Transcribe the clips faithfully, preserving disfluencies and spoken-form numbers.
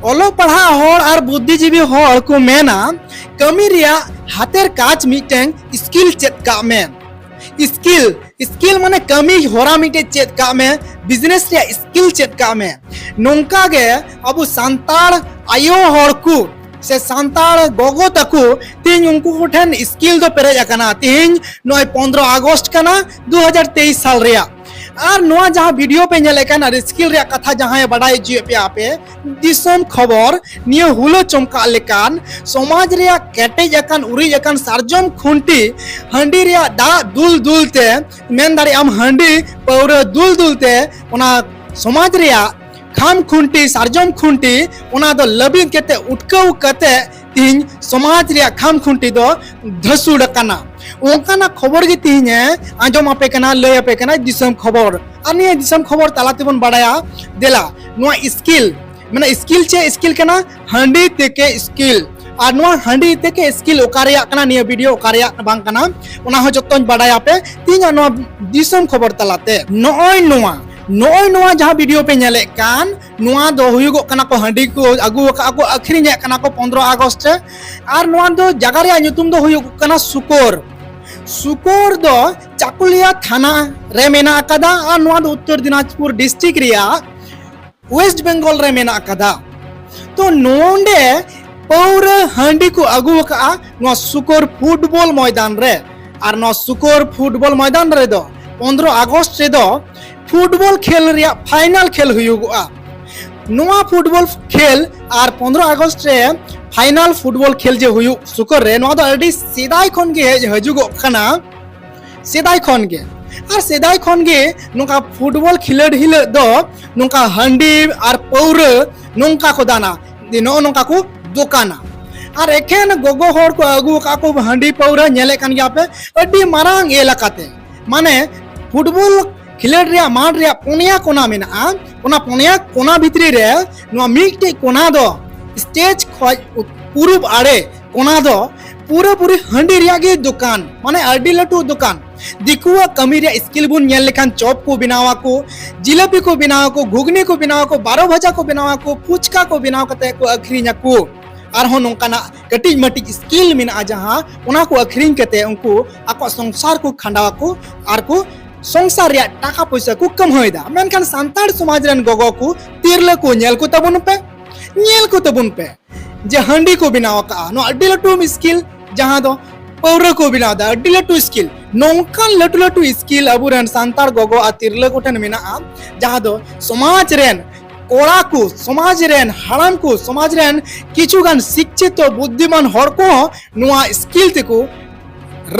ᱚᱞᱚᱜ ᱯᱟᱲᱦᱟᱜ ᱦᱚᱲ ᱟᱨ ᱵᱩᱫᱽᱫᱷᱤᱡᱤᱵᱤ ᱦᱚᱲ ᱠᱚ ᱢᱮᱱᱟ, ᱠᱟᱹᱢᱤ ᱨᱮᱭᱟᱜ ᱦᱟᱛᱮᱨ ᱠᱟᱡᱽ ᱢᱤᱫᱴᱟᱝ ᱥᱠᱤᱞ ᱪᱮᱫ ᱠᱟᱜ ᱢᱮ᱾ ᱥᱠᱤᱞ, ᱥᱠᱤᱞ ᱢᱟᱱᱮ ᱠᱟᱹᱢᱤ ᱦᱚᱨᱟ ᱢᱤᱫᱴᱮᱡ ᱪᱮᱫ ᱠᱟᱜ ᱢᱮ, ᱵᱤᱡᱽᱱᱮᱥ ᱨᱮᱭᱟᱜ ᱥᱠᱤᱞ ᱪᱮᱫ ᱠᱟᱜ ᱢᱮ᱾ ᱱᱚᱝᱠᱟ ᱜᱮ ᱟᱵᱚ ᱥᱟᱱᱛᱟᱲ ᱟᱭᱳ ᱦᱚᱲ ᱠᱚ ᱥᱮ ᱥᱟᱱᱛᱟᱲ ᱜᱚᱜᱚ ᱛᱟᱠᱚ ᱛᱮᱦᱮᱧ ᱩᱱᱠᱩ ᱠᱚᱴᱷᱮᱱ ᱥᱠᱤᱞ ᱫᱚ ᱯᱮᱨᱮᱡ ᱟᱠᱟᱱᱟ᱾ ᱛᱮᱦᱮᱧ ᱱᱚᱜᱼᱚᱭ ᱯᱚᱱᱫᱽᱨᱚ ᱟᱜᱚᱥᱴ ᱠᱟᱱᱟ, ᱫᱩ ᱦᱟᱡᱟᱨ ᱛᱮᱭᱤᱥ ᱥᱟᱞ ᱨᱮᱭᱟᱜ᱾ ᱟᱨ ᱱᱚᱣᱟ ᱡᱟᱦᱟᱸ ᱵᱷᱤᱰᱤᱭᱳ ᱯᱮ ᱧᱮᱞᱮᱫ ᱠᱟᱱ, ᱟᱨ ᱥᱠᱤᱞ ᱨᱮᱭᱟᱜ ᱠᱟᱛᱷᱟ ᱡᱟᱦᱟᱸᱭ ᱵᱟᱰᱟᱭ ᱦᱚᱪᱚᱭᱮᱫ ᱯᱮᱭᱟ ᱟᱯᱮ, ᱫᱤᱥᱚᱢ ᱠᱷᱚᱵᱚᱨ, ᱱᱤᱭᱟᱹ ᱦᱩᱞᱟᱹ ᱪᱚᱢᱠᱟᱜ ᱞᱮᱠᱟᱱ ᱥᱚᱢᱟᱡᱽ ᱨᱮᱭᱟᱜ ᱠᱮᱴᱮᱡ ᱟᱠᱟᱱ, ᱩᱨᱤᱡ ᱟᱠᱟᱱ ᱥᱟᱨᱡᱚᱢ ᱠᱷᱩᱱᱴᱤ ᱦᱟᱺᱰᱤ ᱨᱮᱭᱟᱜ ᱫᱟᱜ ᱫᱩᱞ ᱫᱩᱞ ᱛᱮ, ᱢᱮᱱ ᱫᱟᱲᱮᱭᱟᱜ ᱟᱢ, ᱦᱟᱺᱰᱤ ᱯᱟᱹᱣᱨᱟᱹ ᱫᱩᱞ ᱫᱩᱞ ᱛᱮ ᱚᱱᱟ ᱥᱚᱢᱟᱡᱽ ᱨᱮᱭᱟᱜ ᱠᱷᱟᱢ ᱠᱷᱩᱱᱴᱤ, ᱥᱟᱨᱡᱚᱢ ᱠᱷᱩᱱᱴᱤ, ᱚᱱᱟ ᱫᱚ ᱞᱟᱹᱵᱤᱫ ᱠᱟᱛᱮ, ᱩᱴᱠᱟᱹᱣ ᱠᱟᱛᱮ ᱛᱤᱦᱤᱧ ᱥᱚᱢᱟᱡᱽ ᱨᱮᱭᱟᱜ ᱠᱷᱟᱢ ᱠᱷᱩᱱᱴᱤ ᱫᱚ ᱫᱷᱟᱹᱥᱩᱲ ᱟᱠᱟᱱᱟ᱾ ᱚᱱᱠᱟᱱᱟᱜ ᱠᱷᱚᱵᱚᱨ ᱜᱮ ᱛᱤᱦᱤᱧ ᱮ ᱟᱸᱡᱚᱢ ᱟᱯᱮ ᱠᱟᱱᱟ, ᱞᱟᱹᱭ ᱟᱯᱮ ᱠᱟᱱᱟ ᱫᱤᱥᱚᱢ ᱠᱷᱚᱵᱚᱨ᱾ ᱟᱨ ᱱᱤᱭᱟᱹ ᱫᱤᱥᱚᱢ ᱠᱷᱚᱵᱚᱨ ᱛᱟᱞᱟ ᱛᱮᱵᱚᱱ ᱵᱟᱲᱟᱭᱟ᱾ ᱫᱮᱞᱟ, ᱱᱚᱣᱟ ᱥᱠᱤᱞ, ᱢᱟᱱᱮ ᱥᱠᱤᱞ ᱪᱮᱫ ᱥᱠᱤᱞ ᱠᱟᱱᱟ? ᱦᱟᱺᱰᱤ ᱛᱮᱠᱮ ᱥᱠᱤᱞ᱾ ᱟᱨ ᱱᱚᱣᱟ ᱦᱟᱺᱰᱤ ᱛᱮᱠᱮ ᱥᱠᱤᱞ ᱚᱠᱟ ᱨᱮᱭᱟᱜ ᱠᱟᱱᱟ, ᱱᱤᱭᱟᱹ ᱵᱷᱤᱰᱤᱭᱳ ᱚᱠᱟ ᱨᱮᱭᱟᱜ ᱵᱟᱝ ᱠᱟᱱᱟ, ᱚᱱᱟ ᱦᱚᱸ ᱡᱚᱛᱚᱧ ᱵᱟᱰᱟᱭ ᱟᱯᱮ ᱛᱤᱦᱤᱧᱟᱜ ᱱᱚᱣᱟ ᱫᱤᱥᱚᱢ ᱠᱷᱚᱵᱚᱨ ᱛᱟᱞᱟᱛᱮ᱾ ᱱᱚᱜᱼᱚᱭ ᱱᱚᱣᱟ, ᱱᱚᱜᱼᱚᱭ ᱱᱚᱣᱟ ᱡᱟᱦᱟᱸ ᱵᱷᱤᱰᱤᱭᱳ ᱯᱮ ᱧᱮᱞᱮᱫ ᱠᱟᱱ, ᱱᱚᱣᱟ ᱫᱚ ᱦᱩᱭᱩᱜᱚᱜ ᱠᱟᱱᱟ ᱠᱚ ᱦᱟᱺᱰᱤ ᱠᱚ ᱟᱹᱜᱩ ᱟᱠᱟᱫᱼᱟ ᱠᱚ, ᱟᱹᱠᱷᱨᱤᱧᱮᱫ ᱠᱟᱱᱟ ᱠᱚ ᱯᱚᱱᱫᱽᱨᱚ ᱟᱜᱚᱥᱴ ᱨᱮ᱾ ᱟᱨ ᱱᱚᱣᱟ ᱫᱚ ᱡᱟᱭᱜᱟ ᱨᱮᱭᱟᱜ ᱧᱩᱛᱩᱢ ᱫᱚ ᱦᱩᱭᱩᱜᱚᱜ ᱠᱟᱱᱟ ᱥᱩᱠᱚᱨ᱾ ᱥᱩᱠᱚᱨ ᱫᱚ ᱪᱟᱠᱩᱞᱤᱭᱟ ᱛᱷᱟᱱᱟ ᱨᱮ ᱢᱮᱱᱟᱜ ᱟᱠᱟᱫᱟ ᱟᱨ ᱱᱚᱣᱟ ᱫᱚ ᱩᱛᱛᱚᱨ ᱫᱤᱱᱟᱡᱽᱯᱩᱨ ᱰᱤᱥᱴᱨᱤᱠᱴ ᱨᱮᱭᱟᱜ ᱳᱭᱮᱥᱴ ᱵᱮᱝᱜᱚᱞ ᱨᱮ ᱢᱮᱱᱟᱜ ᱟᱠᱟᱫᱟ᱾ ᱛᱚ ᱱᱚᱰᱮ ᱯᱟᱹᱣᱨᱟᱹ ᱦᱟᱺᱰᱤ ᱠᱚ ᱟᱹᱜᱩ ᱟᱠᱟᱫᱼᱟ ᱱᱚᱣᱟ ᱥᱩᱠᱚᱨ ᱯᱷᱩᱴᱵᱚᱞ ᱢᱚᱭᱫᱟᱱ ᱨᱮ᱾ ᱟᱨ ᱱᱚᱣᱟ ᱥᱩᱠᱚᱨ ᱯᱷᱩᱴᱵᱚᱞ ᱢᱚᱭᱫᱟᱱ ᱨᱮᱫᱚ ᱯᱚᱱᱫᱽᱨᱚ ᱟᱜᱚᱥᱴ ᱨᱮᱫᱚ ᱯᱷᱩᱴᱵᱚᱞ ᱠᱷᱮᱞ ᱨᱮᱭᱟᱜ ᱯᱷᱟᱭᱱᱟᱞ ᱠᱷᱮᱞ ᱦᱩᱭᱩᱜᱚᱜᱼᱟ᱾ ᱱᱚᱣᱟ ᱯᱷᱩᱴᱵᱚᱞ ᱠᱷᱮᱞ ᱟᱨ ᱯᱚᱱᱫᱽᱨᱚ ᱟᱜᱚᱥᱴ ᱨᱮ ᱯᱷᱟᱭᱱᱟᱞ ᱯᱷᱩᱴᱵᱚᱞ ᱠᱷᱮᱞ ᱡᱮ ᱦᱩᱭᱩᱜ ᱥᱩᱠᱚᱨ ᱨᱮ, ᱱᱚᱣᱟ ᱫᱚ ᱟᱹᱰᱤ ᱥᱮᱫᱟᱭ ᱠᱷᱚᱱ ᱜᱮ ᱦᱮᱡ ᱦᱤᱡᱩᱜᱚᱜ ᱠᱟᱱᱟ᱾ ᱥᱮᱫᱟᱭ ᱠᱷᱚᱱ ᱜᱮ᱾ ᱟᱨ ᱥᱮᱫᱟᱭ ᱠᱷᱚᱱ ᱜᱮ ᱱᱚᱝᱠᱟ ᱯᱷᱩᱴᱵᱚᱞ ᱠᱷᱮᱞᱳᱰ ᱦᱤᱞᱳᱜ ᱫᱚ ᱱᱚᱝᱠᱟ ᱦᱟᱺᱰᱤ ᱟᱨ ᱯᱟᱹᱣᱨᱟᱹ ᱱᱚᱝᱠᱟ ᱠᱚ ᱫᱟᱱᱟ, ᱡᱮ ᱱᱚᱜᱼᱚ ᱱᱚᱝᱠᱟ ᱠᱚ ᱫᱚᱠᱟᱱᱟ᱾ ᱟᱨ ᱮᱠᱷᱮᱱ ᱜᱚᱜᱚ ᱦᱚᱲ ᱠᱚ ᱟᱹᱜᱩ ᱟᱠᱟᱫ ᱠᱚ ᱦᱟᱺᱰᱤ ᱯᱟᱹᱣᱨᱟᱹ, ᱧᱮᱞᱮᱫ ᱠᱟᱱ ᱜᱮᱭᱟ ᱯᱮ, ᱟᱹᱰᱤ ᱢᱟᱨᱟᱝ ᱮᱞᱟᱠᱟᱛᱮ᱾ ᱢᱟᱱᱮ ᱯᱷᱩᱴᱵᱚᱞ ᱠᱷᱮᱞᱳᱰ ᱨᱮᱭᱟᱜ ᱢᱟᱴᱷ ᱨᱮᱭᱟᱜ ᱯᱩᱱᱭᱟ ᱠᱚᱱᱟ ᱢᱮᱱᱟᱜᱼᱟ᱾ ᱚᱱᱟ ᱯᱩᱱᱭᱟ ᱠᱚᱱᱟ ᱵᱷᱤᱛᱨᱤ ᱨᱮ ᱱᱚᱣᱟ ᱢᱤᱫᱴᱮᱡ ᱠᱚᱱᱟ ᱫᱚ, ᱥᱴᱮᱡᱽ ᱠᱷᱚᱡ ᱯᱩᱨᱩᱵ ᱟᱲᱮ ᱠᱚᱱᱟ ᱫᱚ ᱯᱩᱨᱟᱹᱯᱩᱨᱤ ᱦᱟᱺᱰᱤ ᱨᱮᱭᱟᱜ ᱜᱮ ᱫᱚᱠᱟᱱ, ᱢᱟᱱᱮ ᱟᱹᱰᱤ ᱞᱟᱹᱴᱩ ᱫᱚᱠᱟᱱ᱾ ᱫᱤᱠᱩᱣᱟᱜ ᱠᱟᱹᱢᱤ ᱨᱮᱭᱟᱜ ᱥᱠᱤᱞ ᱵᱚᱱ ᱧᱮᱞ ᱞᱮᱠᱷᱟᱱ, ᱪᱚᱯ ᱠᱚ ᱵᱮᱱᱟᱣ ᱟᱠᱚ, ᱡᱤᱞᱟᱹᱯᱤ ᱠᱚ ᱵᱮᱱᱟᱣ ᱟᱠᱚ, ᱜᱷᱩᱜᱽᱱᱤ ᱠᱚ ᱵᱮᱱᱟᱣ ᱟᱠᱚ, ᱵᱟᱨᱚ ᱵᱷᱟᱡᱟ ᱠᱚ ᱵᱮᱱᱟᱣ ᱟᱠᱚ, ᱯᱷᱩᱪᱠᱟ ᱠᱚ ᱵᱮᱱᱟᱣ ᱠᱟᱛᱮ ᱠᱚ ᱟᱹᱠᱷᱨᱤᱧ ᱟᱠᱚ᱾ ᱟᱨᱦᱚᱸ ᱱᱚᱝᱠᱟᱱᱟᱜ ᱠᱟᱹᱴᱤᱡ ᱢᱟᱹᱴᱤᱡ ᱥᱠᱤᱞ ᱢᱮᱱᱟᱜᱼᱟ, ᱡᱟᱦᱟᱸ ᱚᱱᱟ ᱠᱚ ᱟᱹᱠᱷᱨᱤᱧ ᱠᱟᱛᱮ ᱩᱱᱠᱩ ᱟᱠᱚᱣᱟᱜ ᱥᱚᱝᱥᱟᱨ ᱠᱚ ᱠᱷᱟᱸᱰᱟᱣ ᱟᱠᱚ ᱟᱨ ᱠᱚ ᱥᱚᱝᱥᱟᱨ ᱨᱮᱭᱟᱜ ᱴᱟᱠᱟ ᱯᱚᱭᱥᱟ ᱠᱚ ᱠᱟᱢᱦᱟᱹᱭ ᱮᱫᱟ᱾ ᱢᱮᱱᱠᱷᱟᱱ ᱥᱟᱱᱛᱟᱲ ᱥᱚᱢᱟᱡᱽ ᱨᱮᱱ ᱜᱚᱜᱚ ᱠᱚ, ᱛᱤᱨᱞᱟᱹ ᱠᱚ, ᱧᱮᱞ ᱠᱚ ᱛᱟᱵᱚᱱ ᱯᱮ, ᱧᱮᱞ ᱠᱚ ᱛᱟᱵᱚᱱ ᱯᱮ, ᱡᱮ ᱦᱟᱺᱰᱤ ᱠᱚ ᱵᱮᱱᱟᱣ ᱟᱠᱟᱫᱼᱟ, ᱱᱚᱣᱟ ᱟᱹᱰᱤ ᱞᱟᱹᱴᱩ ᱥᱠᱤᱞ᱾ ᱡᱟᱦᱟᱸ ᱫᱚ ᱯᱟᱹᱣᱨᱟᱹ ᱠᱚ ᱵᱮᱱᱟᱣ ᱮᱫᱟ, ᱟᱹᱰᱤ ᱞᱟᱹᱴᱩ ᱥᱠᱤᱞ᱾ ᱱᱚᱝᱠᱟᱱ ᱞᱟᱹᱴᱩ ᱞᱟᱹᱴᱩ ᱥᱠᱤᱞ ᱟᱵᱚᱨᱮᱱ ᱥᱟᱱᱛᱟᱲ ᱜᱚᱜᱚ ᱟᱨ ᱛᱤᱨᱞᱟᱹ ᱠᱚᱴᱷᱮᱱ ᱢᱮᱱᱟᱜᱼᱟ, ᱡᱟᱦᱟᱸ ᱫᱚ ᱥᱚᱢᱟᱡᱽ ᱨᱮᱱ ᱠᱚᱲᱟ ᱠᱚ, ᱥᱚᱢᱟᱡᱽ ᱨᱮᱱ ᱦᱟᱲᱟᱢ ᱠᱚ, ᱥᱚᱢᱟᱡᱽ ᱨᱮᱱ ᱠᱤᱪᱷᱩ ᱜᱟᱱ ᱥᱤᱠᱪᱷᱤᱛᱚ ᱵᱩᱫᱽᱫᱷᱤᱢᱟᱱ ᱦᱚᱲ ᱠᱚᱦᱚᱸ ᱱᱚᱣᱟ ᱥᱠᱤᱞ ᱛᱮᱠᱚ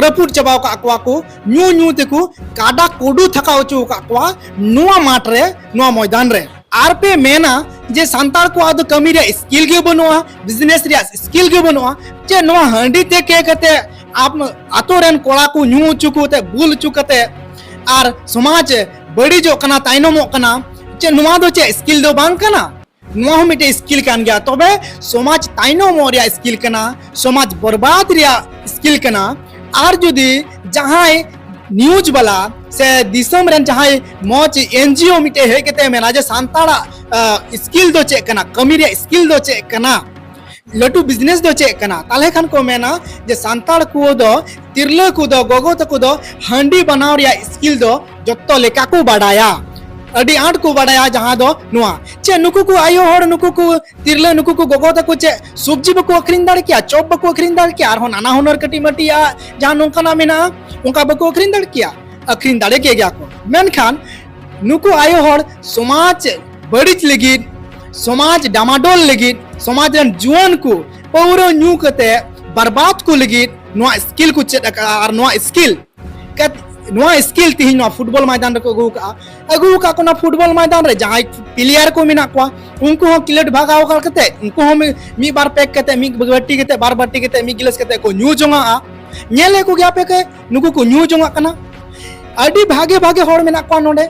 ᱨᱟᱹᱯᱩᱫ ᱪᱟᱵᱟᱣ ᱠᱟᱜ ᱠᱚᱣᱟ ᱠᱚ, ᱧᱩ ᱧᱩ ᱛᱮᱠᱚ ᱠᱟᱰᱟ ᱠᱩᱰᱩ ᱛᱷᱟᱠᱟᱣ ᱦᱚᱪᱚ ᱟᱠᱟᱫ ᱠᱚᱣᱟ ᱱᱚᱣᱟ ᱢᱟᱴᱷ ᱨᱮ, ᱱᱚᱣᱟ ᱢᱚᱭᱫᱟᱱ ᱨᱮ᱾ ᱟᱨ ᱯᱮ ᱢᱮᱱᱟ ᱡᱮ ᱥᱟᱱᱛᱟᱲ ᱠᱚᱣᱟᱜ ᱫᱚ ᱠᱟᱹᱢᱤ ᱨᱮᱭᱟᱜ ᱥᱠᱤᱞ ᱜᱮ ᱵᱟᱹᱱᱩᱜᱼᱟ, ᱵᱤᱡᱽᱱᱮᱥ ᱨᱮᱭᱟᱜ ᱥᱠᱤᱞ ᱜᱮ ᱵᱟᱹᱱᱩᱜᱼᱟ, ᱪᱮᱫ ᱱᱚᱣᱟ ᱦᱟᱺᱰᱤ ᱛᱮ ᱠᱮ ᱠᱟᱛᱮ ᱟᱯ-, ᱟᱛᱳ ᱨᱮᱱ ᱠᱚᱲᱟ ᱠᱚ ᱧᱩ ᱦᱚᱪᱚ ᱠᱚ ᱛᱮ, ᱵᱩᱞ ᱦᱚᱪᱚ ᱠᱟᱛᱮ ᱟᱨ ᱥᱚᱢᱟᱡᱽ ᱵᱟᱹᱲᱤᱡᱚᱜ ᱠᱟᱱᱟ, ᱛᱟᱭᱱᱚᱢᱚᱜ ᱠᱟᱱᱟ, ᱪᱮᱫ ᱱᱚᱣᱟ ᱫᱚ ᱪᱮᱫ ᱥᱠᱤᱞ ᱫᱚ ᱵᱟᱝ ᱠᱟᱱᱟ? ᱱᱚᱣᱟ ᱦᱚᱸ ᱢᱤᱫᱴᱮᱡ ᱥᱠᱤᱞ ᱠᱟᱱ ᱜᱮᱭᱟ᱾ ᱛᱚᱵᱮ ᱥᱚᱢᱟᱡᱽ ᱛᱟᱭᱱᱚᱢᱚᱜ ᱨᱮᱭᱟᱜ ᱥᱠᱤᱞ ᱠᱟᱱᱟ, ᱥᱚᱢᱟᱡᱽ ᱵᱚᱨᱵᱟᱫ ᱨᱮᱭᱟᱜ ᱥᱠᱤᱞ ᱠᱟᱱᱟ᱾ ᱟᱨ ᱡᱩᱫᱤ ᱡᱟᱦᱟᱸᱭ ᱱᱤᱭᱩᱡᱽ ᱵᱟᱞᱟ ᱥᱮ ᱫᱤᱥᱚᱢ ᱨᱮᱱ ᱡᱟᱦᱟᱸᱭ ᱢᱚᱡᱽ ᱮᱱᱡᱤᱳ ᱢᱤᱫᱴᱮᱡ ᱦᱮᱡ ᱠᱟᱛᱮ ᱢᱮᱱᱟ ᱡᱮ ᱥᱟᱱᱛᱟᱲᱟᱜ, ᱟ, ᱥᱠᱤᱞ ᱫᱚ ᱪᱮᱫ ᱠᱟᱱᱟ, ᱠᱟᱹᱢᱤ ᱨᱮᱭᱟᱜ ᱥᱠᱤᱞ ᱫᱚ ᱪᱮᱫ ᱠᱟᱱᱟ, ᱞᱟᱹᱴᱩ ᱵᱤᱡᱽᱱᱮᱥ ᱫᱚ ᱪᱮᱫ ᱠᱟᱱᱟ, ᱛᱟᱦᱞᱮ ᱠᱷᱟᱱ ᱠᱚ ᱢᱮᱱᱟ ᱡᱮ ᱥᱟᱱᱛᱟᱲ ᱠᱚ ᱫᱚ, ᱛᱤᱨᱞᱟᱹ ᱠᱚ ᱫᱚ, ᱜᱚᱜᱚ ᱛᱟᱠᱚ ᱫᱚ ᱦᱟᱺᱰᱤ ᱵᱟᱱᱟᱣ ᱨᱮᱭᱟᱜ ᱥᱠᱤᱞ ᱫᱚ ᱡᱚᱛᱚ ᱞᱮᱠᱟ ᱠᱚ ᱵᱟᱰᱟᱭᱟ, ᱟᱹᱰᱤ ᱟᱸᱴ ᱠᱚ ᱵᱟᱰᱟᱭᱟ᱾ ᱡᱟᱦᱟᱸ ᱫᱚ ᱱᱚᱣᱟ ᱪᱮᱫ ᱱᱩᱠᱩ ᱠᱚ ᱟᱭᱳ ᱦᱚᱲ, ᱱᱩᱠᱩ ᱠᱚ ᱛᱤᱨᱞᱟᱹ, ᱱᱩᱠᱩ ᱠᱚ ᱜᱚᱜᱚ ᱛᱟᱠᱚ ᱪᱮᱫ ᱥᱚᱵᱽᱡᱤ ᱵᱟᱠᱚ ᱟᱹᱠᱷᱨᱤᱧ ᱫᱟᱲᱮ ᱠᱮᱭᱟ, ᱪᱚᱯ ᱵᱟᱠᱚ ᱟᱹᱠᱷᱨᱤᱧ ᱫᱟᱲᱮ ᱠᱮᱭᱟ, ᱟᱨᱦᱚᱸ ᱱᱟᱱᱟ ᱦᱩᱱᱟᱹᱨ ᱠᱟᱹᱴᱤᱡ ᱢᱟᱹᱴᱤᱡ ᱟᱜ ᱡᱟᱦᱟᱸ ᱱᱚᱝᱠᱟᱱᱟᱜ ᱢᱮᱱᱟᱜᱼᱟ, ᱚᱱᱠᱟ ᱵᱟᱠᱚ ᱟᱹᱠᱷᱨᱤᱧ ᱫᱟᱲᱮ ᱠᱮᱭᱟ? ᱟᱹᱠᱷᱨᱤᱧ ᱫᱟᱲᱮ ᱠᱮ ᱜᱮᱭᱟ ᱠᱚ᱾ ᱢᱮᱱᱠᱷᱟᱱ ᱱᱩᱠᱩ ᱟᱭᱳ ᱦᱚᱲ ᱥᱚᱢᱟᱡᱽ ᱵᱟᱹᱲᱤᱡ ᱞᱟᱹᱜᱤᱫ, ᱥᱚᱢᱟᱡᱽ ᱰᱟᱢᱟᱰᱳᱞ ᱞᱟᱹᱜᱤᱫ, ᱥᱚᱢᱟᱡᱽ ᱨᱮᱱ ᱡᱩᱣᱟᱹᱱ ᱠᱚ ᱯᱟᱹᱣᱨᱟᱹ ᱧᱩ ᱠᱟᱛᱮ ᱵᱟᱨᱵᱟᱫ ᱠᱚ ᱞᱟᱹᱜᱤᱫ ᱱᱚᱣᱟ ᱥᱠᱤᱞ ᱠᱚ ᱪᱮᱫ ᱟᱠᱟᱫᱼᱟ᱾ ᱟᱨ ᱱᱚᱣᱟ ᱥᱠᱤᱞ ᱠᱟᱛ-, ᱱᱚᱣᱟ ᱥᱠᱤᱞ ᱛᱤᱦᱤᱧ ᱱᱚᱣᱟ ᱯᱷᱩᱴᱵᱚᱞ ᱢᱚᱭᱫᱟᱱ ᱨᱮᱠᱚ ᱟᱹᱜᱩ ᱠᱟᱜᱼᱟ᱾ ᱟᱹᱜᱩ ᱠᱟᱜ ᱠᱚ ᱚᱱᱟ ᱯᱷᱩᱴᱵᱚᱞ ᱢᱚᱭᱫᱟᱱ ᱨᱮ ᱡᱟᱦᱟᱸᱭ ᱯᱞᱮᱭᱟᱨ ᱠᱚ ᱢᱮᱱᱟᱜ ᱠᱚᱣᱟ, ᱩᱱᱠᱩ ᱦᱚᱸ ᱠᱷᱮᱞᱳᱰ ᱵᱷᱟᱜᱟᱣ ᱠᱟᱛᱮ, ᱩᱱᱠᱩ ᱦᱚᱸ ᱢᱤ-, ᱢᱤᱫ ᱵᱟᱨ ᱯᱮᱠ ᱠᱟᱛᱮ, ᱢᱤᱫ ᱵᱟᱹᱴᱤ ᱠᱟᱛᱮ, ᱵᱟᱨ ᱵᱟᱹᱴᱤ ᱠᱟᱛᱮ, ᱢᱤᱫ ᱜᱤᱞᱟᱹᱥ ᱠᱟᱛᱮ ᱠᱚ ᱧᱩ ᱡᱚᱝᱟᱜᱼᱟ᱾ ᱧᱮᱞᱮᱫ ᱠᱚᱜᱮᱭᱟ ᱯᱮ ᱠᱮ, ᱱᱩᱠᱩ ᱠᱚ ᱧᱩ ᱡᱚᱝᱟᱜ ᱠᱟᱱᱟ᱾ ᱟᱹᱰᱤ ᱵᱷᱟᱜᱮ ᱵᱷᱟᱜᱮ ᱦᱚᱲ ᱢᱮᱱᱟᱜ ᱠᱚᱣᱟ ᱱᱚᱰᱮ,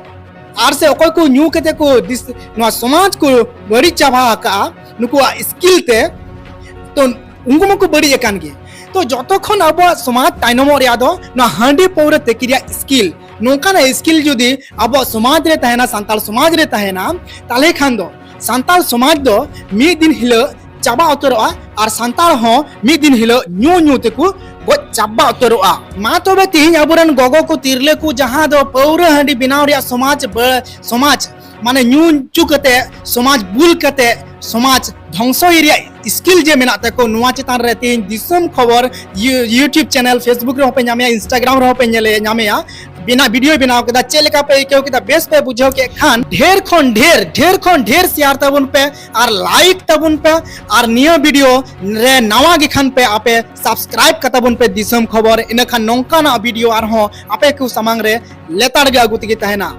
ᱟᱨ ᱥᱮ ᱚᱠᱚᱭ ᱠᱚ ᱧᱩ ᱠᱟᱛᱮ ᱠᱚ ᱫᱤᱥ-, ᱱᱚᱣᱟ ᱥᱚᱢᱟᱡᱽ ᱠᱚ ᱵᱟᱹᱲᱤᱡ ᱪᱟᱵᱟ ᱟᱠᱟᱜᱼᱟ ᱱᱩᱠᱩᱣᱟᱜ ᱥᱠᱤᱞ ᱛᱮ, ᱛᱚ ᱩᱱᱠᱩ ᱢᱟᱠᱚ ᱵᱟᱹᱲᱤᱡ ᱟᱠᱟᱱ ᱜᱮ᱾ ᱛᱚ ᱡᱚᱛᱚ ᱠᱷᱚᱱ ᱟᱵᱚᱣᱟᱜ ᱥᱚᱢᱟᱡᱽ ᱛᱟᱭᱱᱚᱢᱚᱜ ᱨᱮᱭᱟᱜ ᱫᱚ ᱱᱚᱣᱟ ᱦᱟᱺᱰᱤ ᱯᱟᱹᱣᱨᱟᱹ ᱛᱤᱠᱤ ᱨᱮᱭᱟᱜ ᱥᱠᱤᱞ᱾ ᱱᱚᱝᱠᱟᱱᱟᱜ ᱥᱠᱤᱞ ᱡᱩᱫᱤ ᱟᱵᱚᱣᱟᱜ ᱥᱚᱢᱟᱡᱽ ᱨᱮ ᱛᱟᱦᱮᱱᱟ, ᱥᱟᱱᱛᱟᱲ ᱥᱚᱢᱟᱡᱽ ᱨᱮ ᱛᱟᱦᱮᱱᱟ, ᱛᱟᱦᱚᱞᱮ ᱠᱷᱟᱱ ᱫᱚ ᱥᱟᱱᱛᱟᱲ ᱥᱚᱢᱟᱡᱽ ᱫᱚ ᱢᱤᱫ ᱫᱤᱱ ᱦᱤᱞᱳᱜ ᱪᱟᱵᱟ ᱩᱛᱟᱹᱨᱚᱜᱼᱟ ᱟᱨ ᱥᱟᱱᱛᱟᱲ ᱦᱚᱸ ᱢᱤᱫ ᱫᱤᱱ ᱦᱤᱞᱳᱜ ᱧᱩ ᱧᱩ ᱛᱮᱠᱚ ᱜᱚᱡ ᱪᱟᱵᱟ ᱩᱛᱟᱹᱨᱚᱜᱼᱟ᱾ ᱢᱟ ᱛᱚᱵᱮ ᱛᱮᱦᱮᱧ ᱟᱵᱚᱨᱮᱱ ᱜᱚᱜᱚ ᱠᱚ, ᱛᱤᱨᱞᱟᱹ ᱠᱚ ᱡᱟᱦᱟᱸ ᱫᱚ ᱯᱟᱹᱣᱨᱟᱹ ᱦᱟᱺᱰᱤ ᱵᱮᱱᱟᱣ ᱨᱮᱭᱟᱜ ᱥᱚᱢᱟᱡᱽ ᱵᱟ-, ᱥᱚᱢᱟᱡᱽ ᱢᱟᱱᱮ ᱧᱩ ᱦᱚᱪᱚ ᱠᱟᱛᱮ ᱥᱚᱢᱟᱡᱽ ᱵᱩᱞ ᱠᱟᱛᱮ ᱥᱚᱢᱟᱡᱽ ᱫᱷᱚᱝᱥᱚᱭ ᱨᱮᱭᱟᱜ ᱥᱠᱤᱞ ᱡᱮ ᱢᱮᱱᱟᱜ ᱛᱟᱠᱚ, ᱱᱚᱣᱟ ᱪᱮᱛᱟᱱ ᱨᱮ ᱛᱮᱦᱮᱧ ᱫᱤᱥᱚᱢ ᱠᱷᱚᱵᱚᱨ ᱭᱩ-, YouTube ᱪᱮᱱᱮᱞ, Facebook ᱨᱮᱦᱚᱸ ᱯᱮ ᱧᱟᱢᱮᱭᱟ, Instagram ᱨᱮᱦᱚᱸ ᱯᱮ ᱧᱮᱞᱮ ᱧᱟᱢᱮᱭᱟ᱾ ᱵᱮᱱᱟᱣ ᱵᱷᱤᱰᱤᱭᱳᱭ ᱵᱮᱱᱟᱣ ᱠᱮᱫᱟ, ᱪᱮᱫ ᱞᱮᱠᱟ ᱯᱮ ᱟᱹᱭᱠᱟᱹᱣ ᱠᱮᱫᱟ? ᱵᱮᱥ ᱯᱮ ᱵᱩᱡᱷᱟᱹᱣ ᱠᱮᱫ ᱠᱷᱟᱱ ᱰᱷᱮᱨ ᱠᱷᱚᱱ ᱰᱷᱮᱨ, ᱰᱷᱮᱨ ᱠᱷᱚᱱ ᱰᱷᱮᱨ ᱥᱮᱭᱟᱨ ᱛᱟᱵᱚᱱ ᱯᱮ ᱟᱨ ᱞᱟᱭᱤᱠ ᱛᱟᱵᱚᱱ ᱯᱮ ᱟᱨ ᱱᱤᱭᱟᱹ ᱵᱷᱤᱰᱤᱭᱳ ᱨᱮ ᱱᱟᱣᱟ ᱜᱮ ᱠᱷᱟᱱ ᱯᱮ ᱟᱯᱮ ᱥᱟᱵᱥᱠᱨᱟᱭᱤᱵ ᱠᱟᱛᱟ ᱵᱚᱱ ᱯᱮ ᱫᱤᱥᱚᱢ ᱠᱷᱚᱵᱚᱨ᱾ ᱤᱱᱟᱹᱠᱷᱟᱱ ᱱᱚᱝᱠᱟᱱᱟᱜ ᱵᱷᱤᱰᱤᱭᱳ ᱟᱨᱦᱚᱸ ᱟᱯᱮ ᱠᱚ ᱥᱟᱢᱟᱝ ᱨᱮ ᱞᱮᱛᱟᱲ ᱜᱮ ᱟᱹᱜᱩ ᱛᱮᱜᱮ ᱛᱟᱦᱮᱱᱟ᱾